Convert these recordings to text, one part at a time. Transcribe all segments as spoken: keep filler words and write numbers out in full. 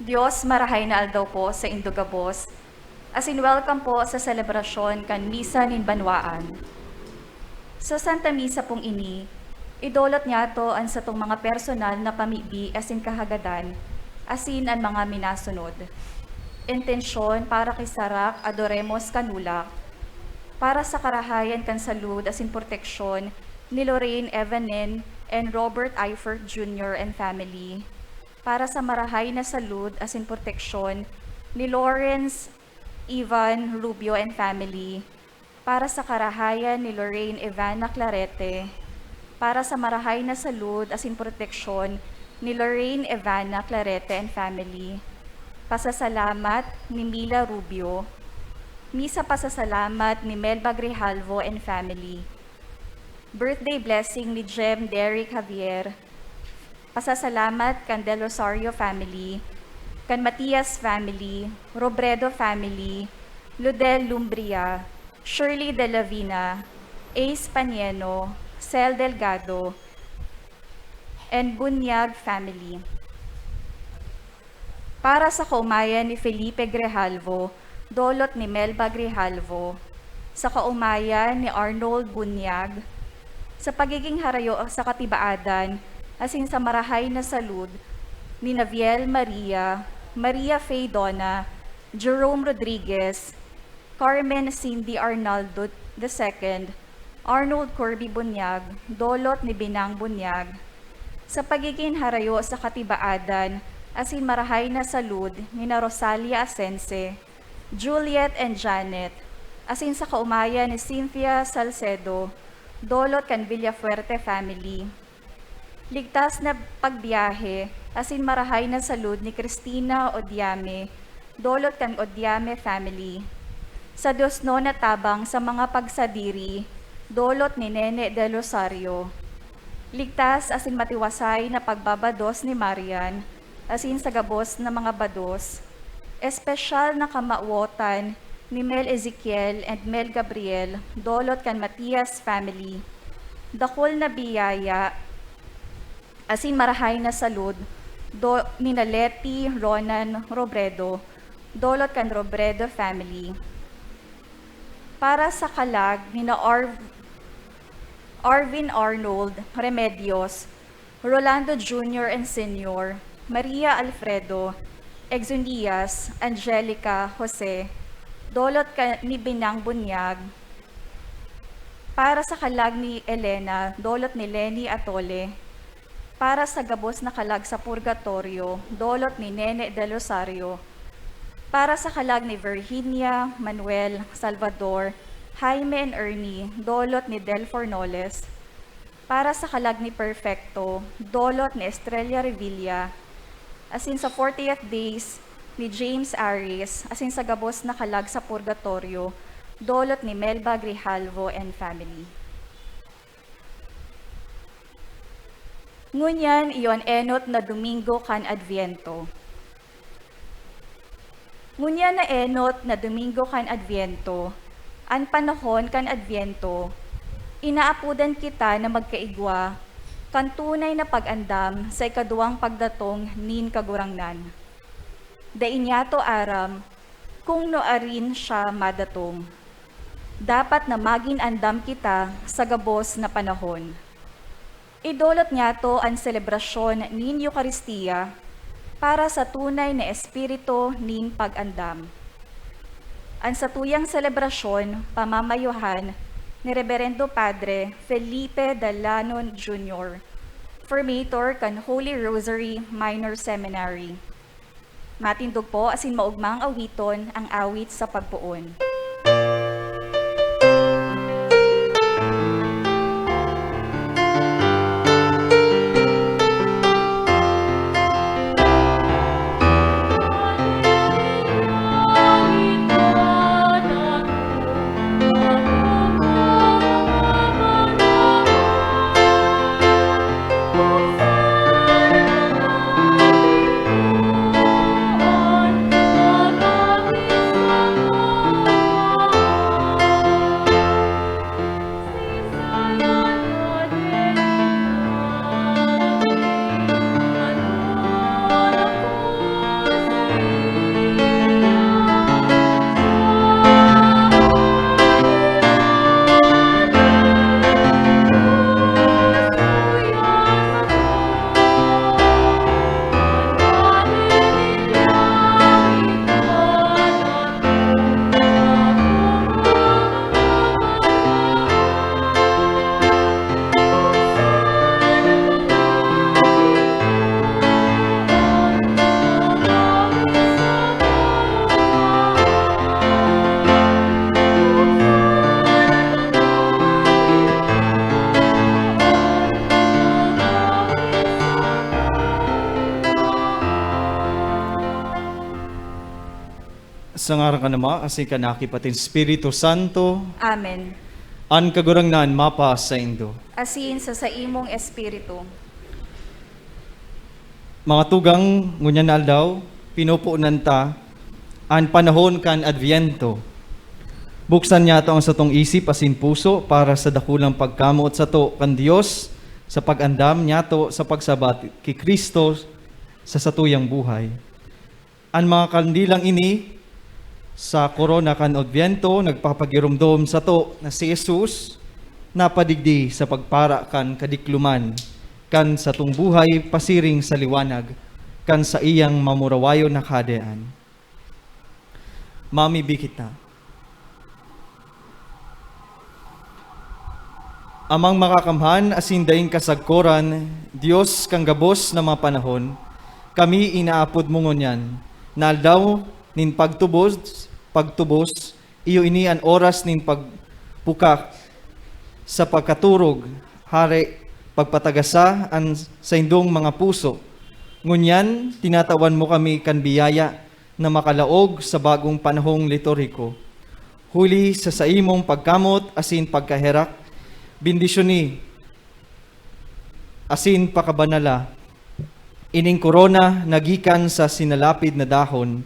Dios, marahay na aldaw po sa indo gabos, asin welcome po sa selebrasyon kan Misa nin Banwaan. Sa Santa Misa pong ini, idolot niyato an satong mga personal na pamibi asin kahagadan, asin an mga minasunod. Intensyon para ki Sarak Adoremos Canulac, para sa karahayan kan salud asin proteksyon ni Lorraine Evanen and Robert Eifert Junior and family, para sa marahay na salud asin proteksyon ni Lawrence Ivan Rubio and family, para sa karahayan ni Lorraine Ivana Clarete, para sa marahay na salud asin proteksyon ni Lorraine Ivana Clarete and family. Pasasalamat ni Mila Rubio. Misa pasasalamat ni Melba Grijalvo and family. Birthday blessing ni Jem Derrick Javier. Pasasalamat kan Del Rosario family, kan Matias family, Robredo family, Ludel Lumbria, Shirley De La Vina, Ace Panieno, Cel Delgado, and Bunyag family. Para sa kaomayan ni Felipe Grijalvo, dolot ni Melba Grijalvo, sa kaomayan ni Arnold Bunyag, sa pagiging harayo sa katibaadan asin sa marahay na salud ni Naviel Maria, Maria Faye Dona, Jerome Rodriguez, Carmen Cindy Arnaldo the second, Arnold Kirby Bunyag, dolot ni Binang Bunyag, sa pagigin harayo sa katibaadan asin marahay na salud ni na Rosalia Asense, Juliet and Janet, asin sa kaomayan ni Cynthia Salcedo, dolot kan Villafuerte family. Ligtas na pagbiyahe asin marahay na salud ni Cristina Odiame, dolot kan Odiame family. Sa diosnon na tabang sa mga pagsadiri, dolot ni Nene Del Rosario. Ligtas asin matiwasay na pagbabados ni Marian, asin sa gabos na mga bados, espesyal na kamawotan ni Mel Ezekiel and Mel Gabriel, dolot kan Matias family. Dakul na biyaya asin marahay na salud, do, ni na Leti Ronan Robredo, dolot kan Robredo family. Para sa kalag ni na Ar-, Arvin Arnold Remedios, Rolando Junior and Senior, Maria Alfredo, Exonias, Angelica, Jose, dolot ka ni Binang Bunyag, para sa kalag ni Elena, dolot ni Leni Atole, para sa gabos na kalag sa purgatoryo, dolot ni Nene Del Rosario, para sa kalag ni Virginia, Manuel, Salvador, Jaime and Ernie, dolot ni Del Fornoles, para sa kalag ni Perfecto, dolot ni Estrella Revilla, asin sa fortieth days ni James Aris, asin sa gabos na kalag sa purgatoryo, dolot ni Melba Grijalvo and family. Ngunyan iyo an enot na Domingo kan Adviento. Ngunyan na enot na Domingo kan Adviento, an panahon kan Adviento, inaapodan kita na magkaigwa kan tunay na pag-andam sa ikaduwang pagdatong nin Kagurangnan. Dai niyato aram kung nuarin siya madatong. Dapat na magin andam kita sa gabos na panahon. Idolot niyato an selebrasyon nin Eukaristia para sa tunay na espiritu nin pag-andam. An satuyang selebrasyon pamamayuhan ni Reberendo Padre Felipe Dalanon Junior, formator kan Holy Rosary Minor Seminary. Matindog po asin maogmang awiton ang awit sa pagpoon. Sa ngaran kan Ama, asin kan Aki, pati Espiritu Santo. Amen. An Kagurangnan mapa saindo. Asin sa saimong espiritu. Mga tugang, ngunyan na aldaw, pinupunan ta an panahon kan Adviento. Buksan niyato ang satong isip asin puso para sa dakulang pagkamoot sato kan Dios sa pag-andam niyato sa pagsabat ki Cristo sa satuyang buhay. An mga kandilang ini sa korona kan Adviento nagpapagiromdom sato na si Jesus napadigdi sa pagpara kan kadikloman kan satong buhay pasiring sa liwanag kan saiyang mamurawayon na Kahadean. Mamibi kita. Amang makakamhan asin daing kasagkoran, Dios kan gabos na mga panahon, kami inaapod mo ngunyan, na aldaw nin pagtubos, pagtubos, iyo ini an oras nin pagpukak sa pagkaturog, hare, pagpatagasa an saindong mga puso. Ngunyan, tinatawan mo kami kan biyaya na makalaog sa bagong panahong liturhiko. Huli sa saimong pagkamot asin pagkaherak, bendisyoni asin pakabanala ining korona na gikan sa sinalapid na dahon,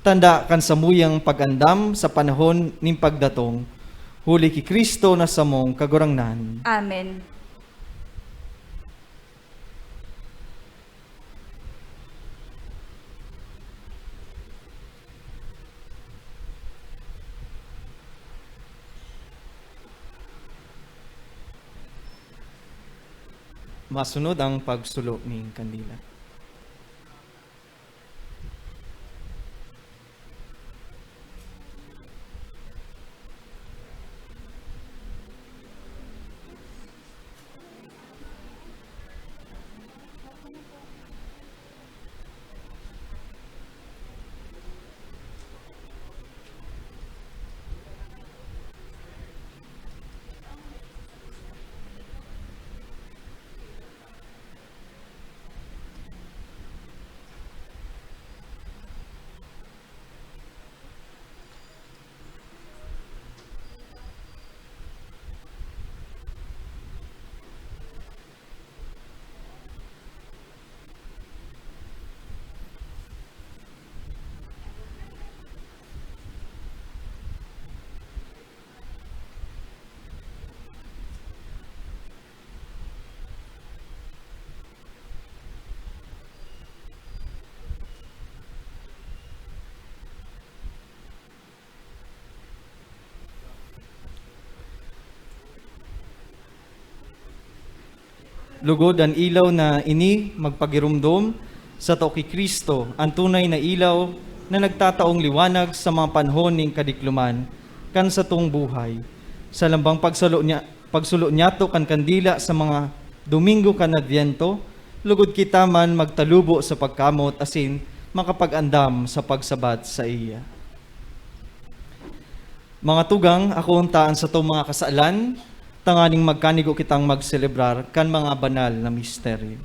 tanda kan samuyang pag-andam sa panahon nin pagdatong, huli ki Cristo na samong Kagurangnan. Amen. Masunod ang pagsulo nin kandila. Lugod an ilaw na ini magpagiromdom sato ki Cristo, an tunay na ilaw na nagtataong liwanag sa mga panahon nin kadikloman kan satong buhay. Sa lambang pagsulo niya, pagsulo niyato kan kandila sa mga Domingo kan Adviento, lugod kita man magtalubo sa pagkamot asin makapag-andam sa pagsabat saiya. Mga tugang, akoon ta an satong mga kasalan, tanganing magkanigo kitang magselebrar kan mga banal na misteryo.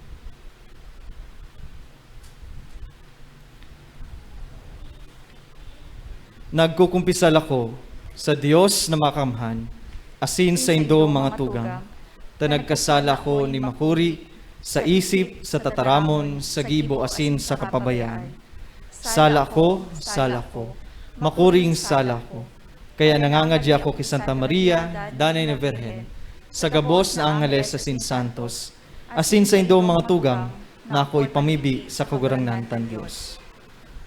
Nagkukumpisal ako sa Dios na Makakamhan, asin saindo, mga tugang, ta nagkasala ako nin makuri sa isip, sa tataramon, sa gibo, asin sa kapabayaan. Sala ako, sala ako, makuring sala ako. Kaya nangangadya ako ki Santa Maria, Danay na Birhen, sa gabos na angeles asin santos, asin saindo, mga tugang, na ako ipamibi sa Kagurangnan tang Dios.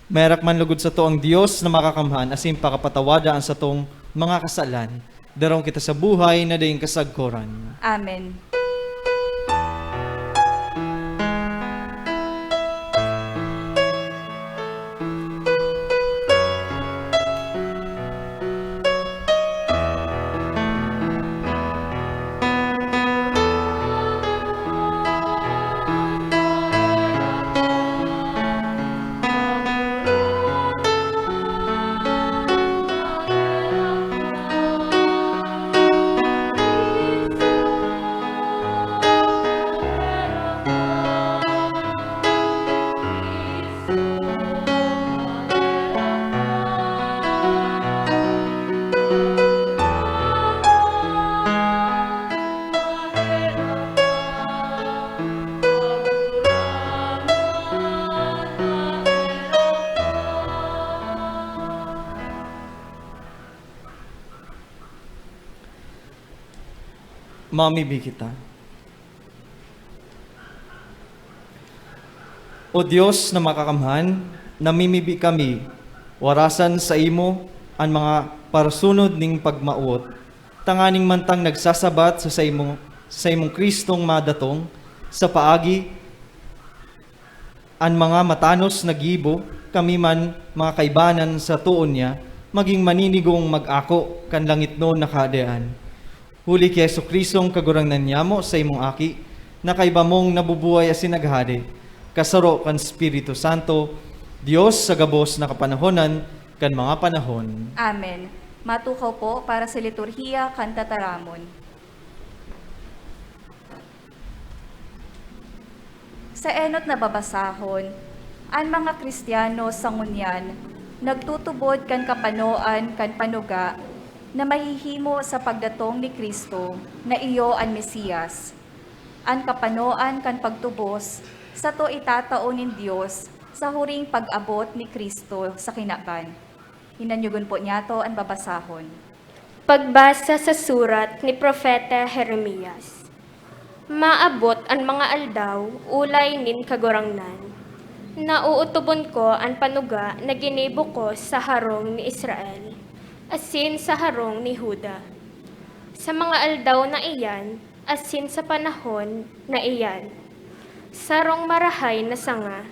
Maherak man lugod sato ang Dios na Makakamhan asin pakapatawada an satong mga kasalan, darong kita sa buhay na daing kasagkoran. Amen. Mamibi kita. O Dios na makakamhan, namimibi kami, warasan saimo an mga parasunod ning pagmawot, tanganing mantang nagsasabat sa saimong, sa saimong Kristong madatong, sa paagi an mga matanos na gibo, kami man, mga kaibanan sa toon niya, magin maninigong mag-ako kan langitnon na Kahadean. Huli ki Jesu-Cristong Kagurangnan nyamo, saimong Aki, na kaiba mong nabubuhay asin naghahade, kasaro kan Espiritu Santo, Dios sa gabos na kapanahonan kan mga panahon. Amen. Matukaw po para sa liturhiya kan tataramon. Sa enot na babasahon, an mga Kristiyano sa ngunyan nagtutubod kan kapanoan kan panuga na mahihimo sa pagdatong ni Cristo na iyo an Mesiyas. An kapanoan kan pagtubos sato itatao nin Dios sa huring pag-abot ni Cristo sa kinaban. Hinanyugon po niyato an babasahon. Pagbasa sa surat ni Propeta Jeremias. Maabot an mga aldaw, ulay nin Kagurangnan, na uutubon ko an panuga na ginibo ko sa harong ni Israel, asin sa harong ni Juda. Sa mga aldaw na iyan, asin sa panahon na iyan, sarong marahay na sanga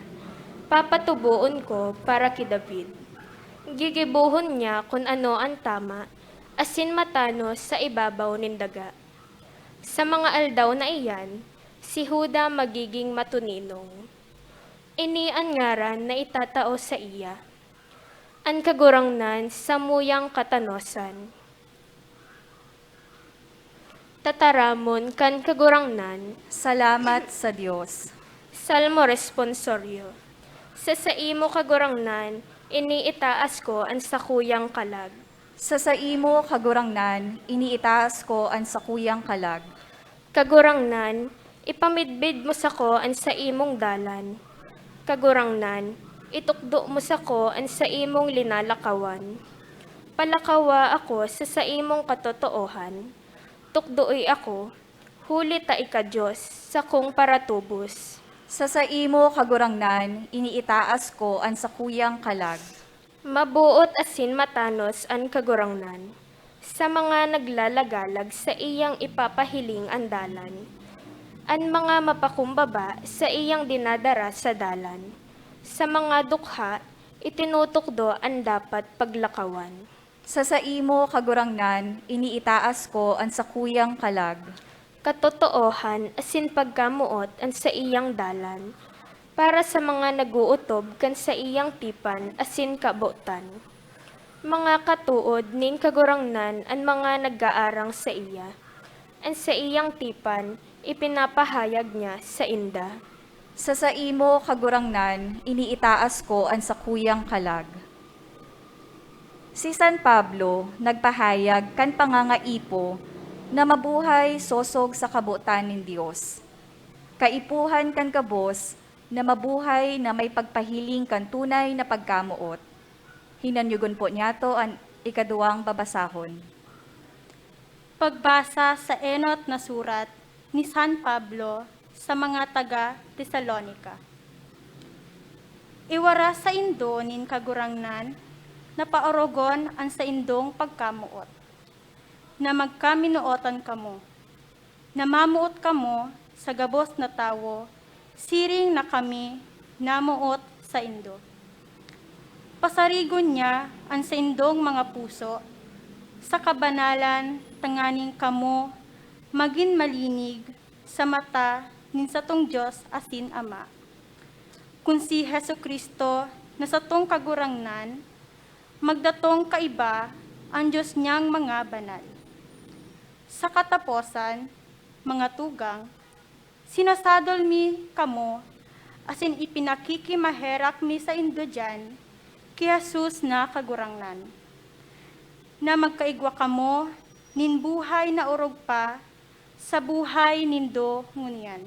papatuboon ko para ki David. Gigibohon niya kun ano an tama asin matanos sa ibabaw nin daga. Sa mga aldaw na iyan, si Juda magiging matoninong. Ini an ngaran na itatao saiya, an Kagurangnan samuyang katanosan. Tataramon kan Kagurangnan. Salamat sa Dios. Salmo Responsorio. Sa saimo, Kagurangnan, ini itaas ko an sakuyang kalag. Sa saimo, Kagurangnan, ini itaas ko an sakuyang kalag. Kagurangnan, ipamidbid mo sako an saimong dalan. Kagurangnan, itukdo mo sako an saimong linalakawan. Palakawa ako sa saimong katotoohan. Tukdoe ako, huli ta ika Dios, sakong paratubos. Sa saimo, Kagurangnan, iniitaas ko an sakuyang kalag. Maboot asin matanos an Kagurangnan sa mga naglalagalag saiyang ipapahiling an dalan. An mga mapakumbaba saiyang dinadara sa dalan. Sa mga dukha, itinutukdo an dapat paglakawan. Sa saimo, Kagurangnan, iniitaas ko an sakuyang kalag. Katotoohan asin pagkamoot an saiyang dalan para sa mga nag-ootob kan saiyang tipan asin kabotan. Mga katood nin Kagurangnan an mga nag-aarang saiya. An saiyang tipan ipinapahayag niya sainda. Sa saimo, Kagurangnan, iniitaas ko an sakuyang kalag. Si San Pablo nagpahayag kan pangangaipo na mabuhay sosog sa kabotan nin Dios. Kaipuhan kan gabos na mabuhay na may pagpahiling kan tunay na pagkamoot. Hinanyugon po niyato an ikaduwang babasahon. Pagbasa sa enot na surat ni San Pablo sa mga taga Tesalonica. Iwaras saindo nin Kagurangnan na paorogon an saindong pagkamoot, na magkaminootan kamo, na mamoot kamo sa gabos na tawo, siring na kami namoot saindo. Pasarigon niya an saindong mga puso sa kabanalan, tanganing kamo magin malinig sa mata nin satong Dios asin Ama. Kun si Jesu-Cristo na satong Kagurangnan, magdatong kaiba an Dios niyang mga banal. Sa kataposan, mga tugang, sinasadol mi kamo asin ipinakikimaherak mi saindo diyan ki Jesus na Kagurangnan, na magkaigwa kamo nin buhay na orog pa sa buhay nindo ngunyan,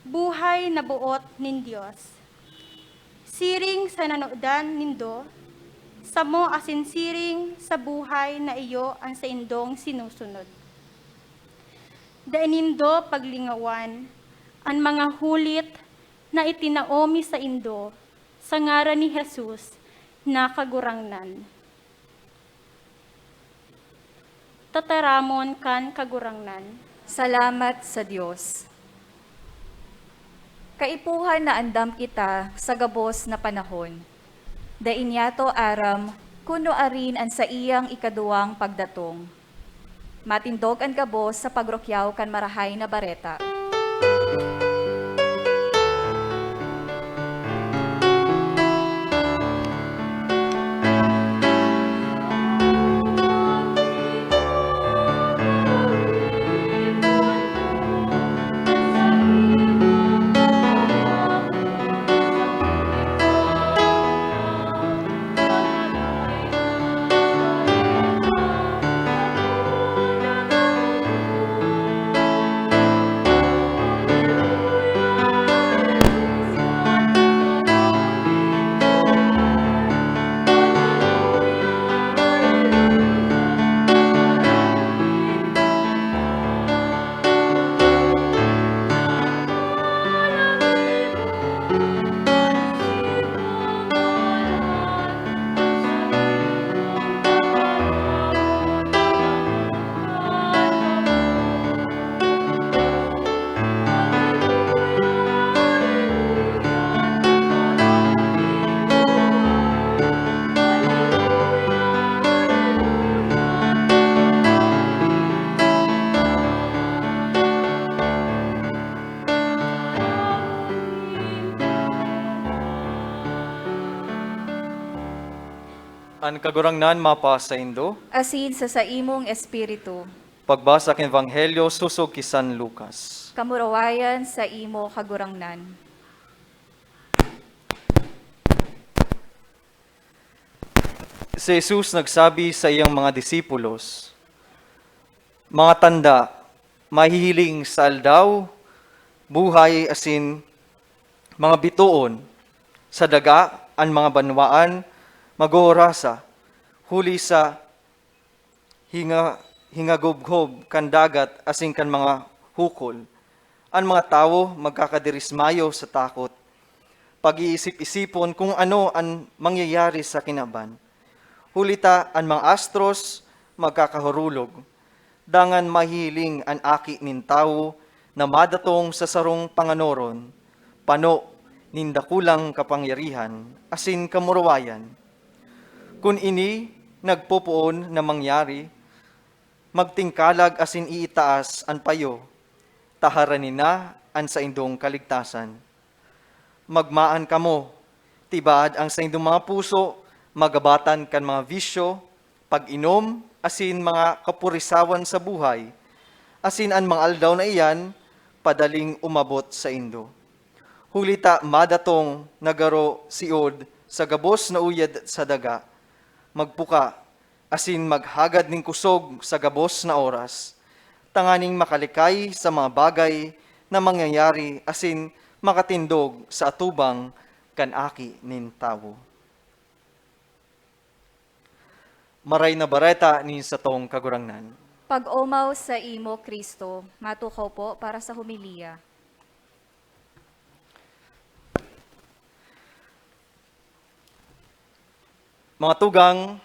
buhay na boot nin Dios. Siring sa nanodan nindo, samo asin siring sa buhay na iyo an saindong sinusunod. Dai nindo paglingawan an mga hulit na itinao mi saindo sa ngaran ni Jesus na Kagurangnan. Tataramon kan Kagurangnan. Salamat sa Dios. Kaipuhan na andam kita sa gabos na panahon. Dai niyato aram kun nuarin an saiyang ikaduwang pagdatong. Matindog an gabos sa pagrukyaw kan Marahay na Bareta. An Kagurangnan mapasaindo. Asin sa saimong espiritu. Pagbasa kan Ebanghelyo sosog ki San Lucas. Kamurawayan sa imo, Kagurangnan. Si Jesus nagsabi sa iyang mga disipulos, "Mga tanda, mahihiling sa aldaw, buhay asin mga bitoon. Sa daga, an mga banwaan maghuhurasa, huli sa hinga-, hingagubgob kan dagat asin kan mga hukol. An mga tawo magkakadirismayo sa takot, pag-iisip-isipon kun ano an mangyayari sa kinaban. Huli ta an mga astros magkakahurulog. Dangan mahihiling an Aki nin Tawo na madatong sa sarong panganoron, pano nin dakulang kapangyarihan asin kamurawayan. Kun ini nagpopoon na mangyari, magtingkalag asin iitaas an payo, ta harani na an saindong kaligtasan. Magmaan kamo, tibaad an saindong mga puso magabatan kan mga bisyo, pag-inom, asin mga kapurisawan sa buhay, asin an mga aldaw na iyan padaling umabot saindo. Huli ta madatong na garo siod sa gabos na uyad sa daga, magpuka, asin maghagad nin kosog sa gabos na oras, tanganing makalikay sa mga bagay na mangyayari asin makatindog sa atubang kan Aki nin Tawo." Maray na Bareta nin satong Kagurangnan. Pag-omaw sa imo, Cristo. Matukaw po para sa homilya. Mga tugang,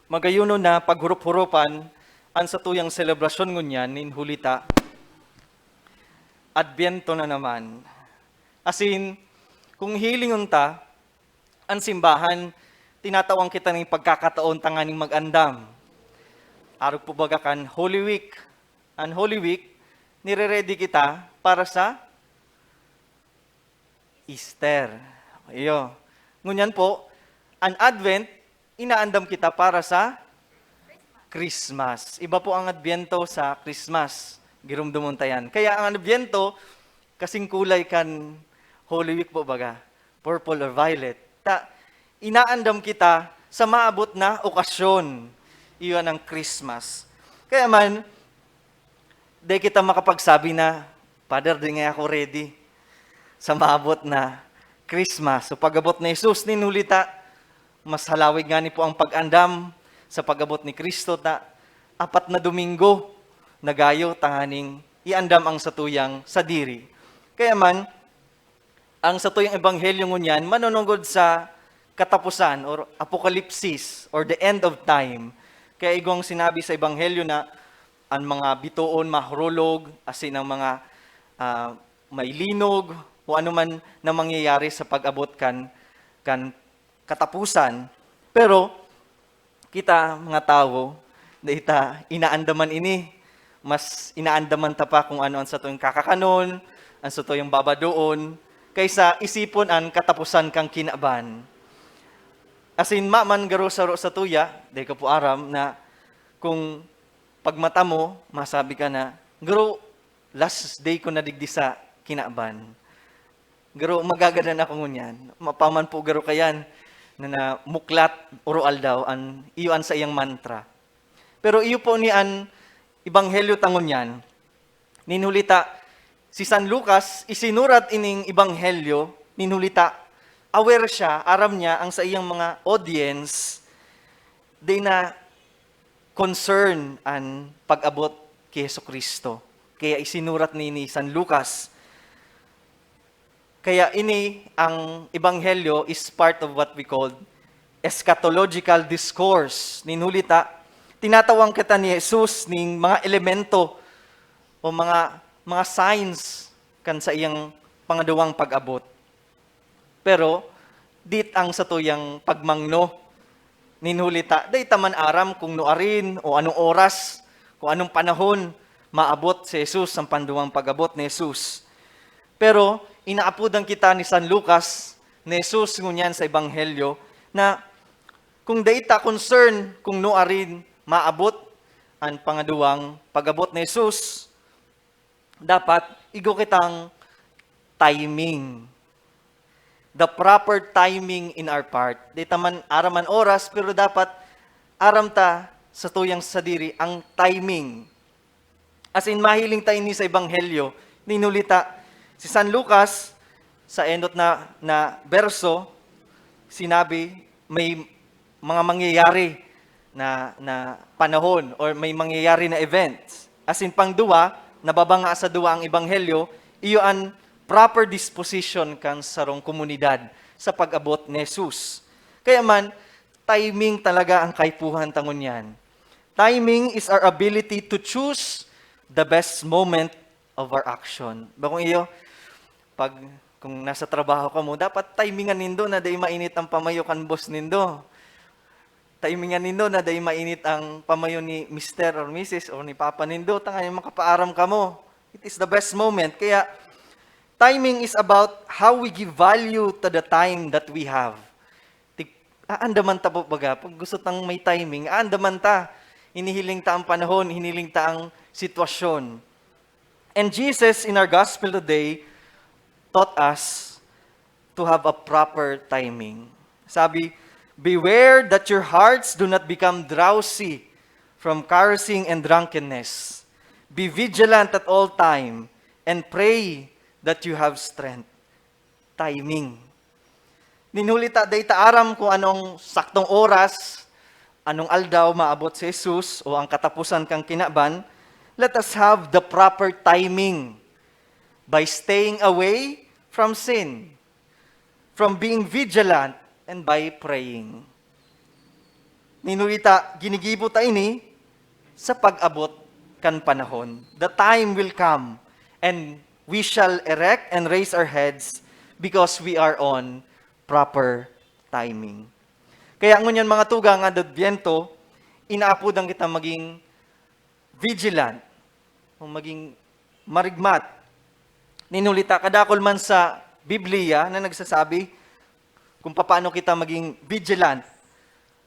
magayunon na paghurup-hurupan an satuyang selebrasyon ngunyan nin huli ta Adbyento na naman. Asin, kung hihilingon ta, an simbahan, tinatawan kita nin pagkakataon tanganing mag-andam. Arog po baga kan Holy Week. An Holy Week, nire-ready kita para sa Easter. Iyo. Ngunyan po, an Advent, inaandam kita para sa Christmas. Iba po ang Adbyento sa Christmas. Giromdomon ta yan. Kaya ang Adbyento, kasing kulay kan Holy Week po baga, purple or violet. Ta, inaandam kita sa maabot na okasyon. Iyon ang Christmas. Kaya man, di kita makapagsabi na, "Father, di nga ako ready sa maabot na Christmas." So, pag-abot ni Jesus, ninulita, mas halawig ngani po ang pag-andam sa pag-abot ni Cristo, ta apat na Domingo nagayo tanganing iandam ang satuyang sadiri. Kaya man, ang satuyang ebanghelyo ngunyan manunungod sa katapusan or apokalipsis or the end of time. Kaya igwang sinabi sa ebanghelyo na an mga bitoon mahurulog, asin ang mga, ah, may linog, o ano man na mangyayari sa pag-abot kan, kan katapusan. Pero kita, mga tawo, dai ta inaandaman ini. Mas inaandaman ta pa kung ano ang satuyang kakakanon, ang satuyang babadoon, kaysa isipon an katapusan kan kinaban. Asin, mayo man garo saro satuya, dai ko po aram na kung pagmata mo, masabi ka na, "Garo, last day ko na digdi sa kinaban." Garo, magagadan ako ngunyan. Mapaman po garo kayan na, na muklat, oro-aldaw, an, iyo an saiyang mantra. Pero iyo po ni an ebanghelyo ta ngunyan. Nin huli ta, si San Lucas, isinurat ining ebanghelyo, nin huli ta, aware siya, aram niya ang saiyang mga audience, dai na concern an pag-abot ki Jesu-Cristo. Kaya isinurat ni, ni San Lucas. Kaya ini, ang ebanghelyo is part of what we called eschatological discourse. Nin huli ta, tinatawan kita ni Jesus ning mga elemento o mga, mga signs kan saiyang pangaduwang pag-abot. Pero, dit ang satuyang pagmangno. Nin huli ta, dai ta man aram kung nuarin o anong oras, kung anong panahon maabot si Jesus, ang panduwang pag-abot ni Jesus. Pero, inaapodan kita ni San Lucas, ni Jesus ngunyan sa Ebanghelyo, na kung dai ta concern kung nuarin maabot an pangaduwang pag-abot ni Jesus, dapat igwa kitang timing. The proper timing in our part. Dai ta man aram an oras, pero dapat aram ta satuyang sadiri ang timing. As in, mahiling ta ini sa Ebanghelyo. Nin huli ta, si San Lucas, sa enot na, na berso, sinabi, may mga mangyayari na, na panahon or may mangyayari na events. As in, pangduwa, nababanga sa duwa ang Ebanghelyo, iyo an proper disposition kan sarong komunidad sa pag-abot ni Jesus. Kaya man, timing talaga ang kaipuhan ta ngunyan. Timing is our ability to choose the best moment of our action. Bakong iyo, pag, kung nasa trabaho kamo, dapat timingan nindo na dai mainit ang pamayo kan boss nindo. Timingan nindo na dai mainit ang pamayo ni mister or misis or ni papa nindo, tanganing makapaaram kamo. It is the best moment. Kaya, timing is about how we give value to the time that we have. Tig-, aandaman ta po baga, pag gusto tang may timing, aandaman ta. Hinihiling ta ang panahon, hinihiling ta ang sitwasyon. And Jesus, in our gospel today, taught us to have a proper timing. Sabi, "Beware that your hearts do not become drowsy from carousing and drunkenness. Be vigilant at all time and pray that you have strength." Timing. Nin huli ta, dai ta aram kung anong saktong oras, anong aldaw maabot si Jesus o ang katapusan kan kinaban. Let us have the proper timing by staying away from sin, from being vigilant, and by praying. Nin huli ta, ginigibo ta ini sa pag-abot kan panahon. The time will come, and we shall erect and raise our heads because we are on proper timing. Kaya ngunyan, mga tugang, an Adbyento, inaapodan kita maging vigilant, o maging marigmat. Nin huli ta, kadakul man sa Biblia na nagsasabi kung papaano kita maging vigilant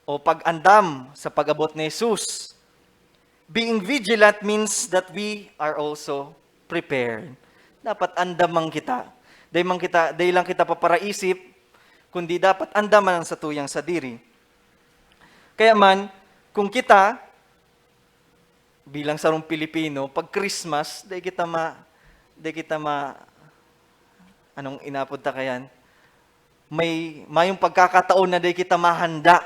o pag-andam sa pag-abot ni Jesus. Being vigilant means that we are also prepared. Dapat andaman kita. Dai man kita, dai lang kita paparaisip, kundi dapat andaman ang satuyang sadiri. Kaya man, kung kita, bilang sarong Pilipino, pag Christmas, dai kita ma-, dai kita ma-, anong inapod ta kayan? May, mayong pagkakataon na dai kita mahanda.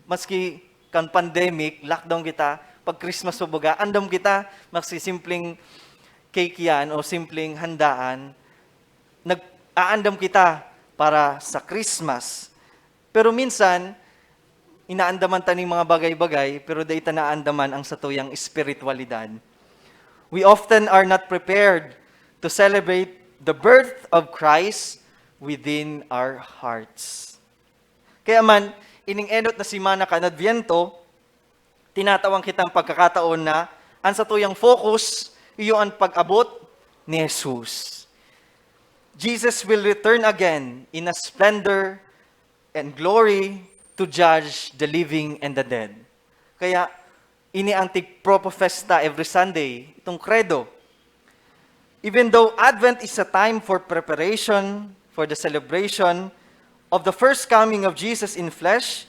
Maski kan pandemic, lockdown kita, pag-Christmas pa baga, andam kita, magsisimpleng cake yan o simpleng handaan, nag-aandam kita para sa Christmas. Pero minsan, inaandaman ta ning mga bagay-bagay, pero dai ta naandaman ang satuyang espiritualidad. We often are not prepared to celebrate the birth of Christ within our hearts. Kaya man, ining enot na semana kan Adviento, tinatawan kitang pagkakataon na ang satuyang focus, iyo an pag-abot ni Jesus. Jesus will return again in a splendor and glory to judge the living and the dead. Kaya, ini ang tigpropofesta every Sunday, itong Credo. Even though Advent is a time for preparation for the celebration of the first coming of Jesus in flesh,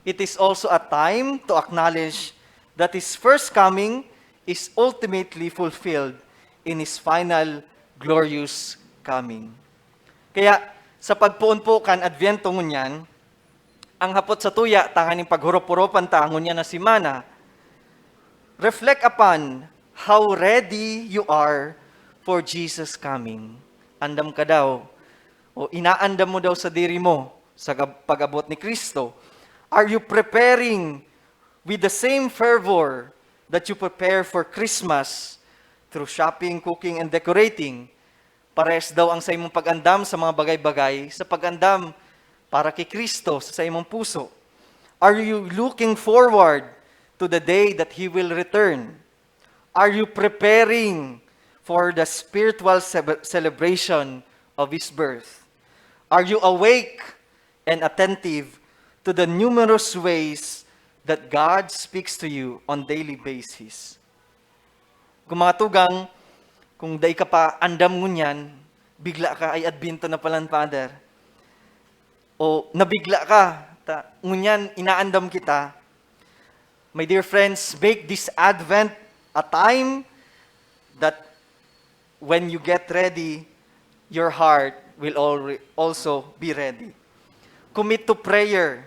it is also a time to acknowledge that His first coming is ultimately fulfilled in His final glorious coming. Kaya, sa pagpoon po kan Adviento ngunyan, ang hapot sa tuya, tanganing paghurop-huropan ta ngunyan na semana, reflect upon how ready you are for Jesus' coming. Andam ka daw, o inaandam mo daw sa diri mo sa gab-, pag-abot ni Cristo. Are you preparing with the same fervor that you prepare for Christmas through shopping, cooking, and decorating? Pares daw ang saimong pag-andam sa mga bagay-bagay sa pag-andam para ki Cristo sa saimong puso. Are you looking forward to the day that He will return? Are you preparing for the spiritual ce-, celebration of His birth? Are you awake and attentive to the numerous ways that God speaks to you on daily basis? Kung mga tugang, kung dai ka pa andam ngunyan, bigla ka, "Ay, Adbento na palan, Father." O nabigla ka, ta, ngunyan, inaandam kita. My dear friends, make this Advent a time that when you get ready, your heart will alre-, also be ready. Commit to prayer.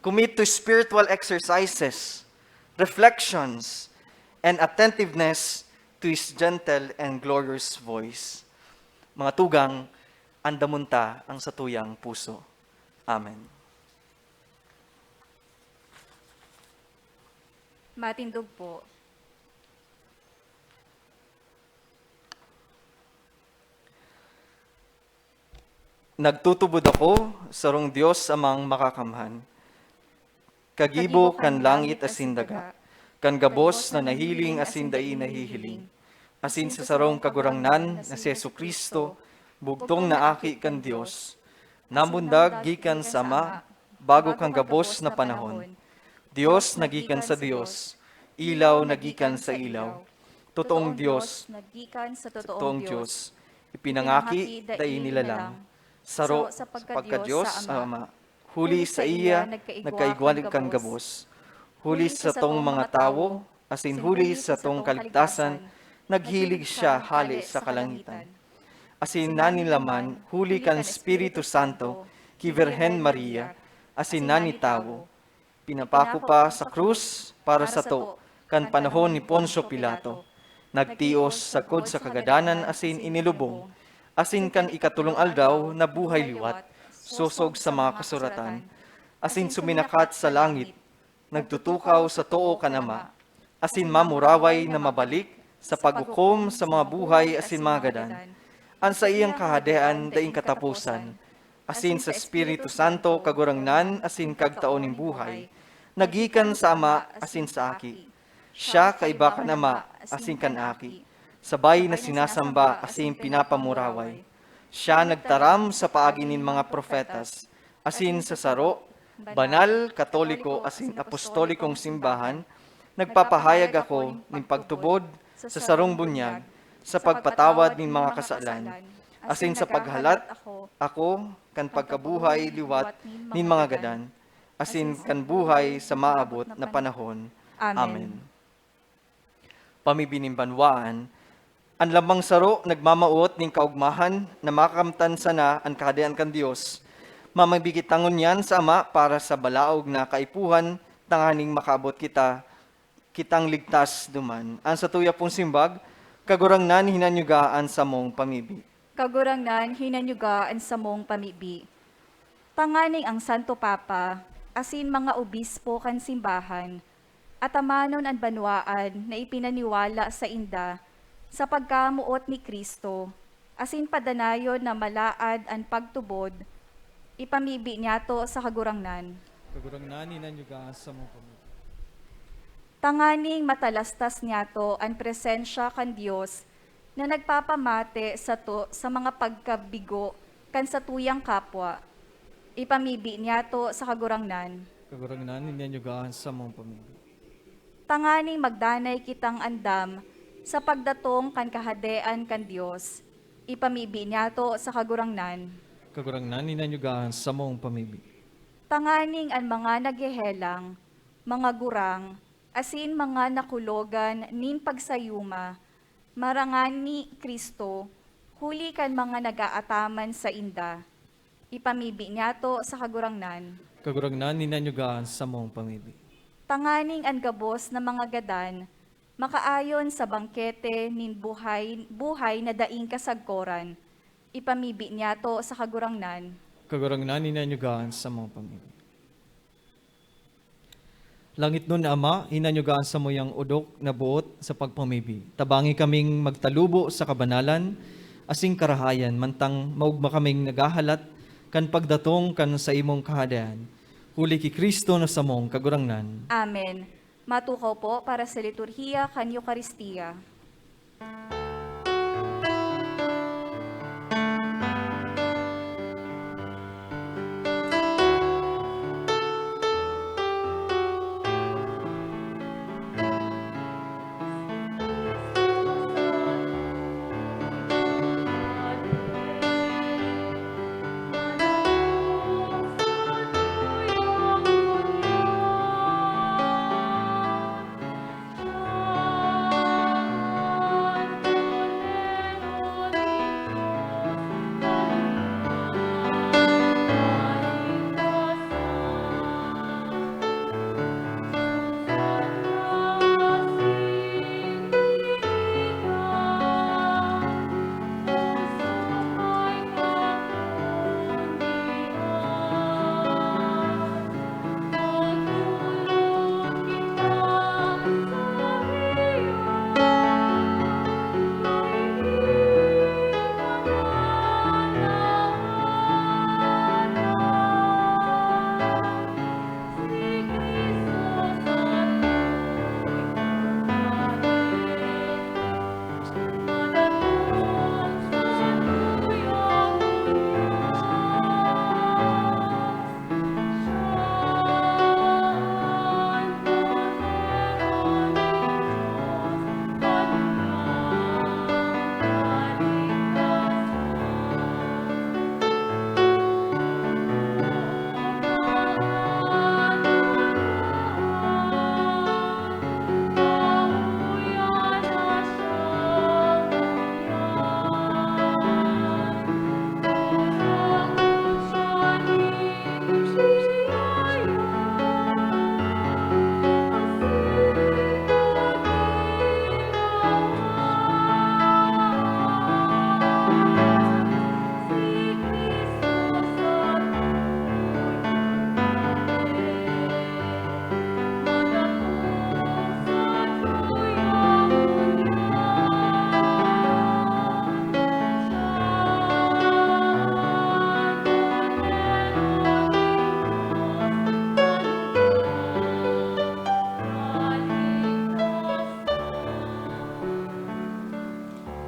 Commit to spiritual exercises, reflections, and attentiveness to His gentle and glorious voice. Mga tugang, andamon ta ang satuyang puso. Amen. Matindog po. Nagtutubod ako, sarong Dios Amang Makakamhan, kagibo kan langit asin daga, kan gabos na nahiling asin dai nahihiling, asin sa sarong Kagurangnan na si Jesu-Cristo, bugtong na Aki kan Dios, namundag gikan sa Ama bago kan gabos na panahon. Dios na gikan sa Dios, ilaw na gikan sa ilaw, totoong Dios, totoong Dios, ipinangaki, dai nilalang, saro sa pagka-Dios sa Ama. Huli saiya nagkaigwa kan gabos. Huli sa satong mga tawo, asin huli sa satong kaligtasan, naghilig siya hale sa kalangitan. Asin nanilaman huli kan Espiritu Santo ki Birhen Maria, asin nanitawo, pinapako pa sa krus para sato kan panahon ni Poncio Pilato. Nagtios sagkod sa kagadanan asin inilubong, asin kan ikatolong aldaw nabuhay liwat, sosog sa mga kasuratan, asin suminakat sa langit, nagtutukaw sa too kan Ama, asin mamuraway na mabalik sa paghukom sa mga buhay asin mga gadan. An saiyang kahadean daing kataposan, asin sa Espiritu Santo, Kagurangnan asin Kagtao nin buhay, nagikan sa Ama asin sa Aki. Siya kaiba kan Ama asin kan Aki, sabay na sinasamba asin pinapamuraway. Siya nagtaram sa paagi nin mga propetas, asin sa saro, banal, katoliko, asin apostolikong simbahan, nagpapahayag ako nin pagtubod sa sarong bunyag, sa pagpatawad nin mga kasalan, asin sa paghalat ako kan pagkabuhay liwat nin mga gadan, asin kan buhay sa maabot na panahon. Amen. Pamibi nin banwaan, an lambang saro nagmamawot nin kaogmahan na makakamtan sana an Kahadean kan Dios. Mamibi kita ngunyan sa Ama para sa balaog na kaipuhan, tanganing makaabot kita kitang ligtas duman. An satuya pong simbag, Kagurangnan, hinanyuga an samong pamibi. Kagurangnan, hinanyuga an samong pamibi. Tanganing ang Santo Papa asin mga obispo kan simbahan atamanon an banwaan na ipinaniwala sainda sa pagkamoot ni Cristo, asin padanayon na malaad an pagtubod, ipamibi niyato sa Kagurangnan. Kagurangnan, hinanyuga an samong pamibi. Tanganing matalastas niyato an presensya kan Dios na nagpapamate sato sa mga pagkabigo kan satuyang kapwa. Ipamibi niyato sa Kagurangnan. Kagurangnan, hinanyuga an samong pamibi. Tanganing magdanay kitang andam sa pagdatong kan Kahadean kan Dios. Ipamibi niyato sa Kagurangnan. Kagurangnan, hinanyuga an samong pamibi. Tanganing an mga naghehelang, mga gurang, asin mga nakulogan nin pagsayuma, marangan ni Cristo, huli kan mga nag-aataman sainda. Ipamibi niyato sa Kagurangnan. Kagurangnan, hinanyuga an samong pamibi. Tanganing an gabos na mga gadan makaayon sa bangkete nin buhay, buhay na daing kasagkoran. Ipamibi niyato sa Kagurangnan. Kagurangnan, hinanyuga an samong pamibi. Langitnon na Ama, hinanyuga an samuyang odok na boot sa pagpamibi. Tabangi kaming magtalubo sa kabanalan asin karahayan, mantang maogma kaming naghahalat kan pagdatong kan saimong Kahadean. Huli ki Cristo na samong Kagurangnan. Amen. Matukaw po para sa liturhiya kan Eukaristia.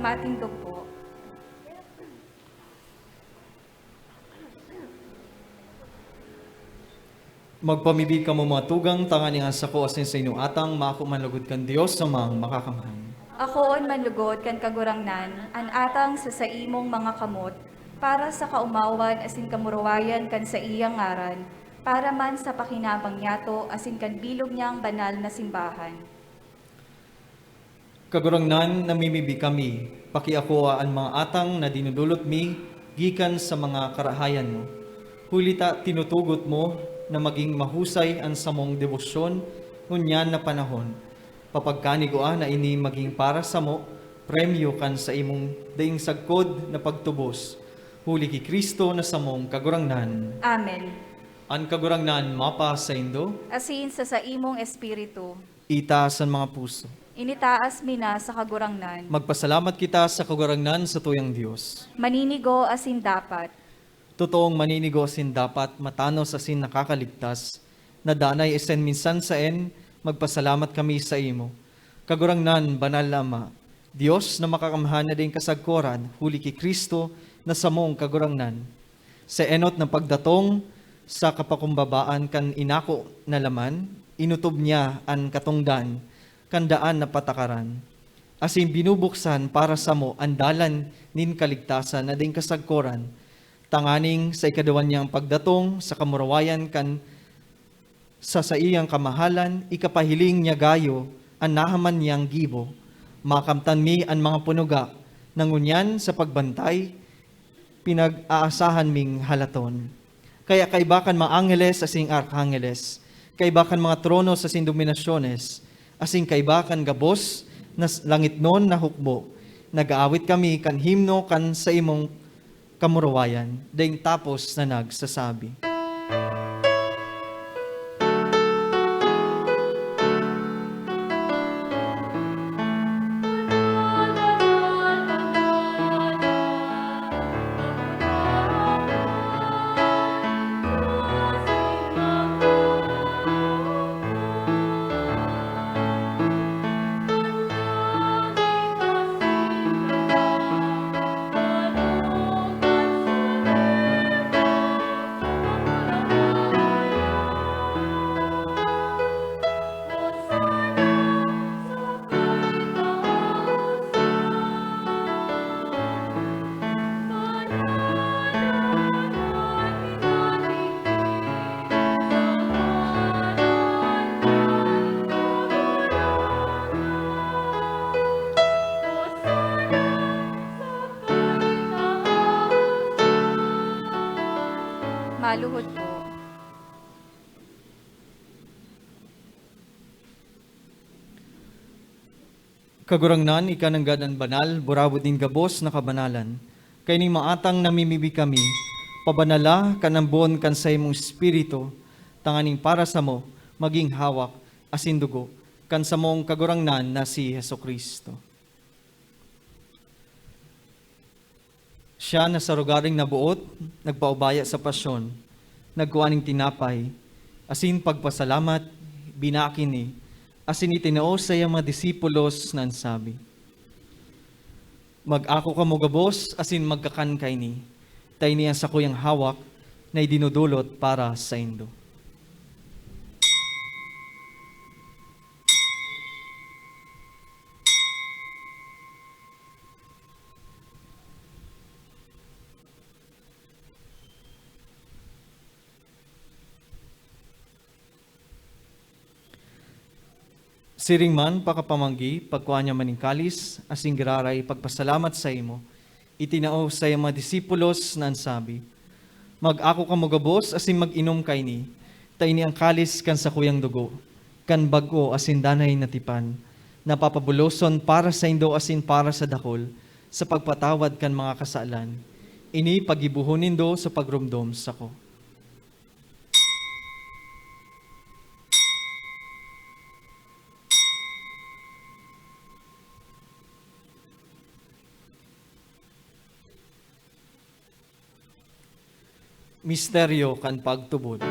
Matindog po. Magpamibi kamo, mga tugang, tanganing an sako asin sa inyo atang maako man lugod kan Dios Amang Makakamhan. Akoon man lugod kan Kagurangnan an atang sa saimong mga kamot, para sa kaomawan asin kamurawayan kan saiyang ngaran, para man sa pakinabang niyato asin kan bilog niyang banal na simbahan. Kagurangnan, namimibi kami, pakiakoa an mga atang na dinodolot mi gikan sa mga karahayan mo. Huli ta tinutugot mo na magin mahusay an samong debosyon ngunyan na panahon, Papagkanigua na ini magin para samo, premyo kan saimong daing sagkod na pagtubos, huli ki Cristo na samong Kagurangnan. Amen. An Kagurangnan mapasaindo. Asin sa saimong espiritu. Itaas an mga puso. Initaas mi na sa Kagurangnan. Magpasalamat kita sa Kagurangnan, sa tuyang Dios. Maninigo asin dapat. Totoong maninigo asin dapat, matanos asin nakakaligtas, na danay asin minsan saen, magpasalamat kami saimo. Kagurangnan, Banal na Ama, Dios na makakamhan na daing kasagkoran, huli ki Cristo na samong Kagurangnan. Sa enot na pagdatong sa kapakumbabaan kan inako na laman, inotob niya an katongdan kan daan na patakaran, asin binubuksan para samo an dalan nin kaligtasan na daing kasagkoran, tanganing sa ikaduwa niyang pagdatong sa kamurawayan kan sa saiyang kamahalan, ikapahiling niya gayo an nahaman niyang gibo. Makamtan mi an mga punuga na ngunyan sa pagbantay, pinag-aasahan ming halaton. Kaya kaiba kan mga angheles asin arkangeles, kaiba kan mga trono asin dominasyones, asin kaiba kan gabos na s-, langitnon na hukbo, nag-aawit kami kan himno kan saimong kamurawayan, daing tapos na nagsasabi. Maluhod po. Kagurangnan, ika nanggad an banal, burabod nin gabos na kabanalan. Kaining maatang namimibi kami, pabanala kan ambon kan saimong Espiritu, tanganing para samo magin hawak asin dugo kan samong Kagurangnan na si Jesu-Cristo. Siya na sa rogaring naboot, nagpaubaya sa pasyon, nagkua nin tinapay, asin pagpasalamat, binaki ini, asin itinao sa saiyang mga disipulos na an sabi, "Mag-ako kamo gabos asin magkakan kaini, ta ini an sakuyang hawak na idinodolot para saindo." Siring man, pakapamanggi, pagkua niya man nin kalis, asin giraray pagpasalamat saimo, itinao sa saiyang mga disipulos na an sabi, "Mag-ako kamo gabos asin mag-inom kaini, ta ini an kalis kan sakuyang dugo, kan bag-o asin danay na tipan, na papabuloson para saindo asin para sa dakul, sa pagpatawad kan mga kasalan. Ini paggibohon nindo sa pagromdom sako." Misteryo kan pagtubod.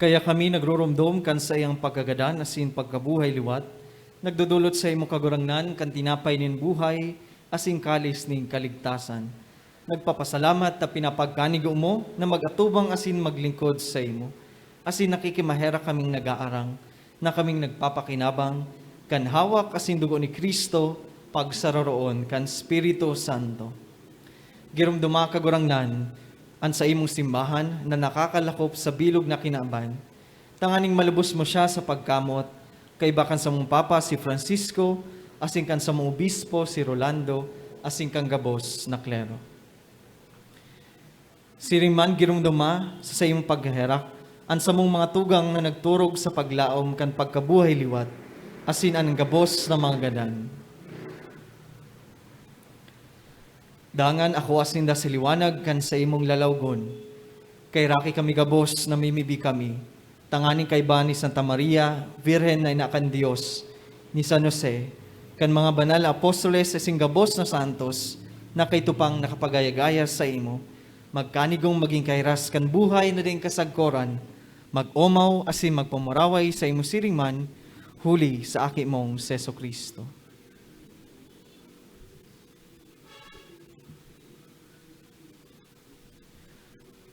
Kaya kami nagroromdom kan saiyang pagkagadan asin pagkabuhay liwat, nagdodolot saimo, Kagurangnan, kan tinapay nin buhay asin kalis nin kaligtasan. Nagpapasalamat ta pinapagkanigo mo na mag-atubang asin maglingkod saimo. Asin nakikimaherak kaming nag-aarang na kaming nagpapakinabang kan hawak asin dugo ni Cristo, pagsaroroon kan Espiritu Santo. Giromdoma, Kagurangnan, an saimong simbahan na nakakalakop sa bilog na kinaban, tanganing malubos mo siya sa pagkamot, kaiba kan samong Papa si Francisco, asin kan samong Obispo si Rolando, asin kan gabos na klero. Siring man giromdoma sa saimong pagkaherak an samong mga tugang na nagturog sa paglaom kan pagkabuhay liwat, asin an gabos na mga gadan. Dangan akoa sinda sa liwanag kan saimong lalawgon. Kaheraki kami gabos, namimibi kami, tanganing kaiba ni Santa Maria, Birhen na ina kan Dios, ni San Jose, kan mga banal na apostoles asin gabos na santos na kaito pang nakapagayag-ayas saimo, magkanigong magin kahiras kan buhay na daing kasagkoran, mag-omaw asin magpamuraway saimo siring man, huli sa Aki mong si Jesu-Cristo.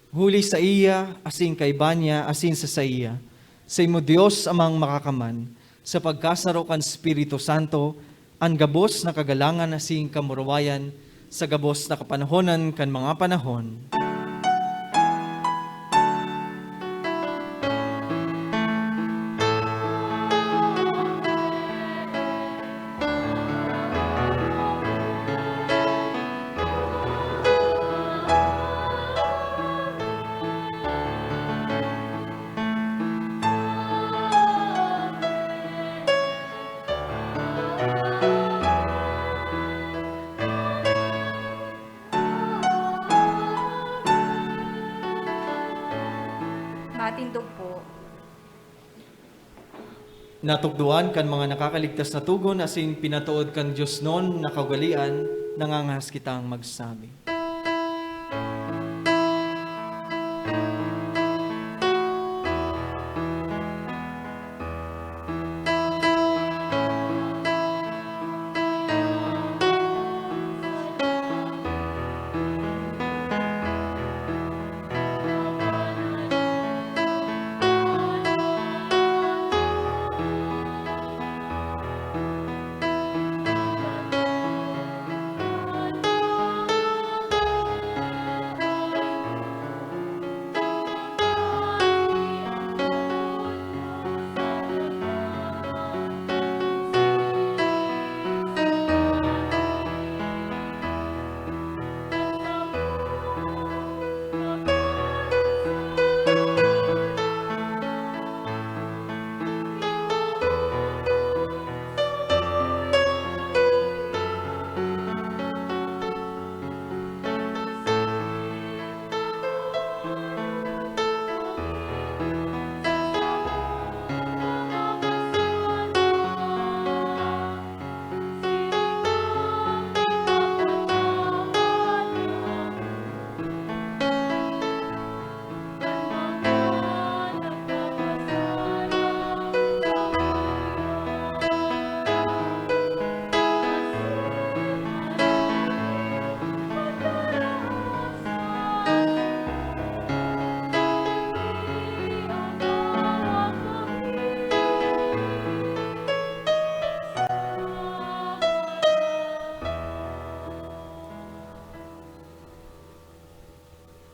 Huli saiya, asin kaiba niya, asin sa saiya, saimo Dios Amang Makakaman, sa pagkasaro kan Espiritu Santo, an gabos na kagalangan asin kamurawayan sa gabos na kapanahonan kan mga panahon. Matindog po. Natukdoan kan mga nakakaligtas na togon asin pinatood kan diosnon na kaugalean, nangangahas kitang magsabi.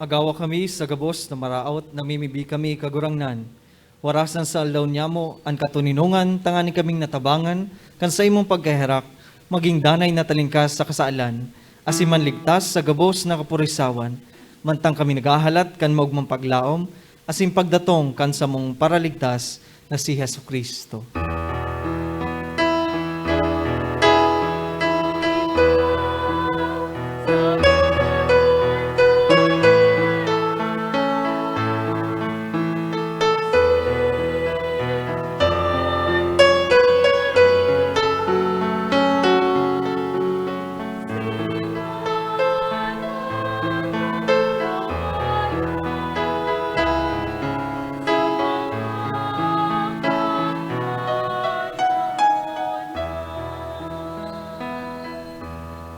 Agawa kami sa gabos na maraot, namimibi kami, Kagurangnan. Warasan sa aldaw niyamo an katoninongan, tanganing kaming natabangan kan saimong pagkaherak, magin danay na talingkas sa kasalan, asin manligtas sa gabos na kapurisawan, mantang kami naghahalat kan maogmang paglaom asin pagdatong kan samong Paraligtas na si Jesu-Cristo.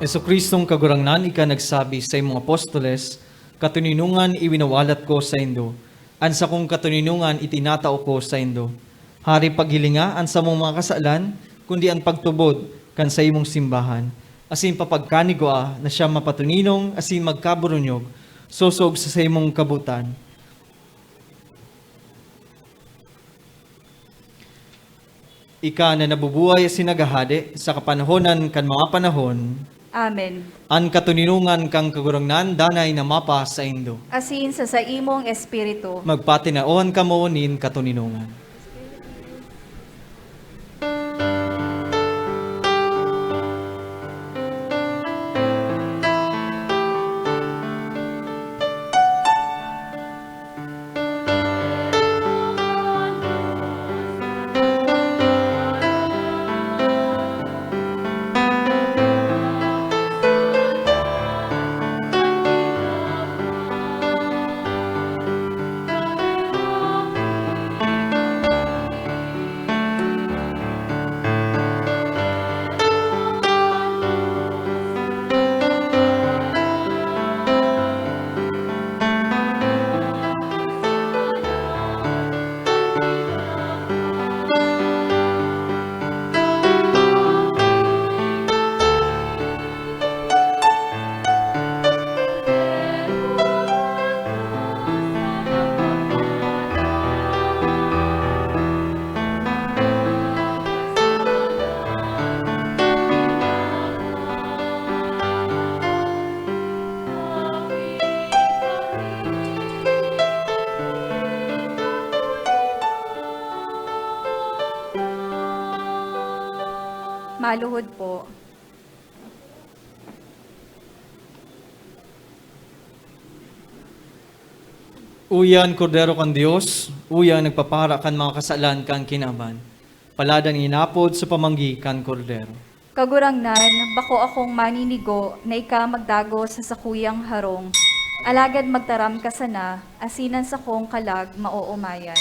Jesu-Cristong Kagurangnan, ika nagsabi sa imong apostoles, "Katoninongan iwinawalat ko saindo, An sakong katoninongan itinatao ko saindo. Hare paghilinga an samong mga kasalan, kundi an pagtubod kan saimong simbahan, asin papagkanigwaa na siya mapatoninong asin magkaburunyog, sosog sa saimong kabotan. Ika na nabubuhay asin naghahade sa kapanahonan kan mga panahon. Amen. An katoninongan kan Kagurangnan danay na mapasaindo. Asin sa saimong espiritu. Magpatinawan kamo nin katoninongan. Maluhod po. Uya an Kordero kan Dios, uya an nagpapahara kan mga kasalan kan kinaban. Palad an inapod sa pamanggi kan Kordero. Kagurangnan, bako akong maninigo na ika magdagos sa sakuyang harong, alagad magtaram ka sana, asin an sakong kalag maoomayan.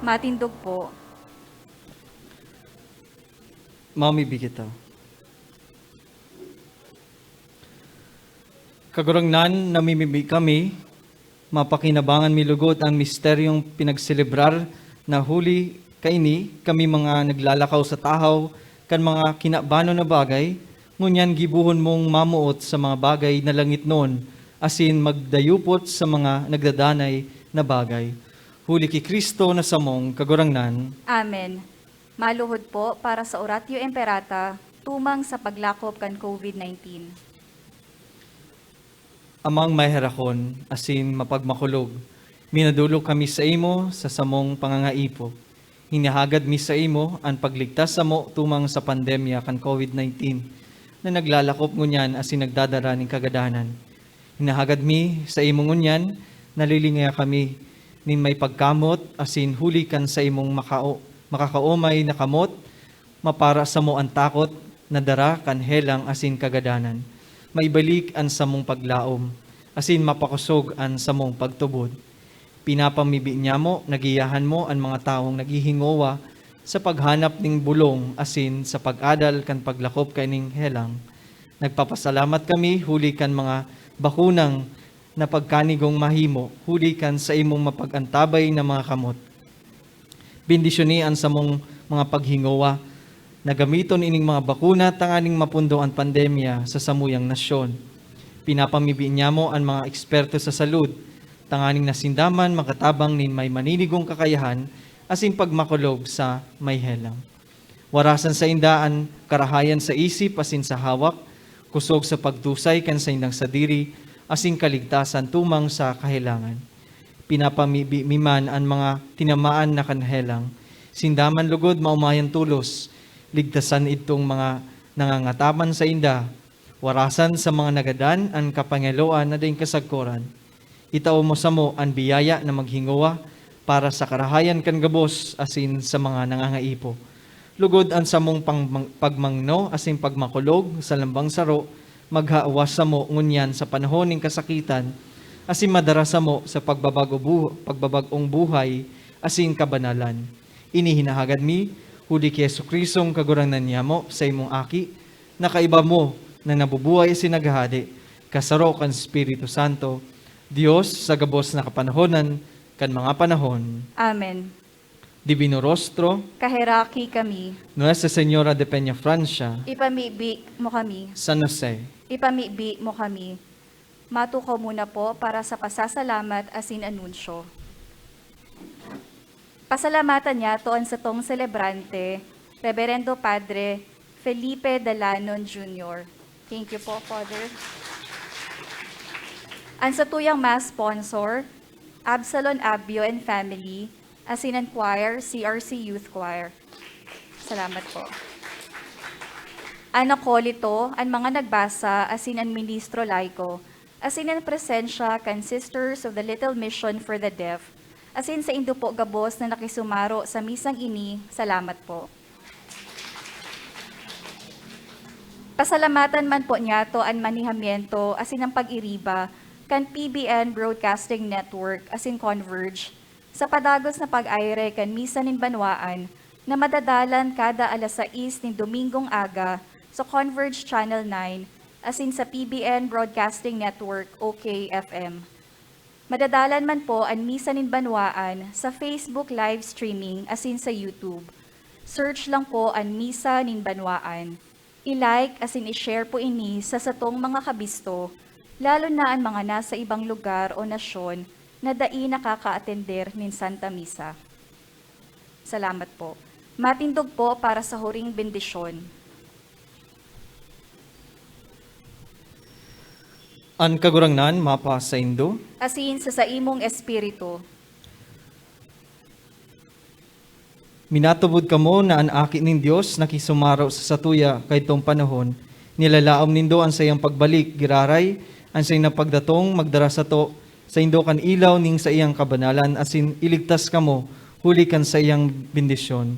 Matindog po. Mamibi kita. Kagurangnan, namimibi kami, mapakinabangan mi lugod an misteryong pinagselebrar na huli kaini kami mga naglalakaw sa tahaw kan mga kinabanon na bagay, ngunyan gibohon mong mamoot sa mga bagay na langitnon, asin magdayupot sa mga nagdadanay na bagay. Huli ki Cristo na samong Kagurangnan. Amen. Maluhod po para sa Oratio Imperata tumang sa paglakop kan COVID nineteen. Amang maherakon asin mapagmakulog, minadolok kami saimo sa samong pangangaipo. Hinahagad mi saimo an pagligtas samo tumang sa pandemya kan COVID nineteen na naglalakop ngunyan asin nagdadara nin kagadanan. Hinahagad mi saimo ngunyan, nalilingaya kami nin may pagkamot asin huli kan saimong makao-, makakaomay na kamot, mapara samo an takot na dara kan helang asin kagadanan. Maibalik an samong paglaom, asin mapakosog an samong pagtubod. Pinapamibi niyamo na giyahan mo an mga tawong naghihingowa sa paghanap nin bolong asin sa pag-adal kan paglakop kaining helang. Nagpapasalamat kami huli kan mga bakunang na pagkanigong mahimo huli kan saimong mapag-antabay na mga kamot. Bendisyoni an samong mga paghingowa na gamiton ining mga bakuna tanganing mapundo an pandemya sa samuyang nasyon. Pinapamibi niyamo an mga eksperto sa salud tanganing nasinda man makatabang nin may maninigong kakayahan asin pagmakulog sa may helang. Warasan sainda an karahayan sa isip asin sa hawak, kosog sa pagtusay kan saindang sadiri asin kaligtasan tumang sa kahelangan. Pinapamibi mi man an mga tinamaan na kan helang. Sinda man lugod maomayan tolos, ligtasan idtong mga nangangataman sainda, warasan sa mga nagadan an kapangeloan na daing kasagkoran. Itao mo samo an biyaya na maghingowa para sa karahayan kan gabos asin sa mga nangangaipo. Lugod an samong pang-, pagmangno asin pagmakulog sa lambang saro, maghawas samo ngunyan sa panahon nin kasakitan, asin madara samo sa pagbabag-o bu-, pagbabag-ong buhay asin kabanalan. Ini hinahagad mi, huli ki Jesu-Cristong Kagurangnan niyamo, saimong Aki, na kaiba mo, na nabubuhay asin naghahade, kasaro kan Espiritu Santo, Dios sa gabos na kapanahonan kan mga panahon. Amen. Divino Rostro, kaheraki kami. Nuestra Señora de Peñafrancia, ipamibi mo kami. San Jose, ipamibi mo kami. Matukaw muna po para sa pasasalamat asin anunsyo. Pasalamatan niyato an satong selebrante, Reberendo Padre Felipe Dalanon Junior. Thank you po, Father. An satuyang mass sponsor, Absalon Abio and family, asin an choir, C R C Youth Choir. Salamat po. An akolito, an mga nagbasa, asin an ministro laiko, asin an presensya kan Sisters of the Little Mission for the Deaf, asin saindo po gabos na nakisumaro sa misang ini, salamat po. Pasalamatan man po niyato an manehamiento asin an pag-iriba kan P B N Broadcasting Network asin Converge sa padagos na pag-aire kan Misa nin Banwaan na madadalan kada alas sais nin Domingong aga sa Converge Channel nine asin sa P B N Broadcasting Network, O K F M. Madadalan man po an Misa nin Banwaan sa Facebook live streaming asin sa YouTube. Search lang po an Misa nin Banwaan. I-like asin i-share po ini sa satong mga kabisto, lalo na an mga nasa ibang lugar o nasyon na dai nakakaatender nin Santa Misa. Salamat po. Matindog po para sa huring bendisyon. An Kagurangnan mapasaindo. Asin sa saimong espiritu. Minatubod kamo na an Aki nin Dios nakisumaro sa satuya kaidtong panahon. Nilalaom nindo an saiyang pagbalik, giraray, an saiyang pagdatong magdara sato, saindo kan ilaw nin saiyang kabanalan asin iligtas kamo huli kan saiyang bendisyon.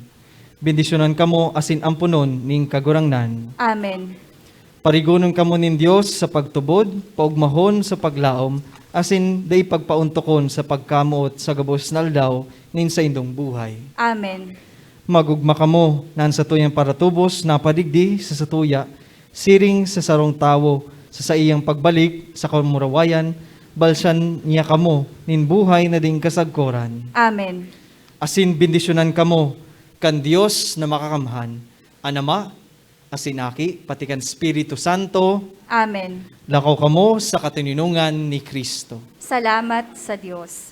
Bendisyonan kamo asin amponon nin Kagurangnan. Amen. Parigonon kamo nin Dios sa pagtubod, paogmahon sa paglaom, asin dai pagpaontokon sa pagkamoot sa gabos na aldaw nin saindong buhay. Amen. Mag-ogma kamo na an satuyang paratubos napadigdi sa satuya, siring sa sarong tawo sa saiyang pagbalik sa kamurawayan, balsan niya kamo nin buhay na daing kasagkoran. Amen. Asin bendisyonan kamo kan Dios na Makakamhan, an Ama, asin Aki, pati kan Espiritu Santo. Amen. Lakaw kamo sa katoninongan ni Cristo. Salamat sa Diyos.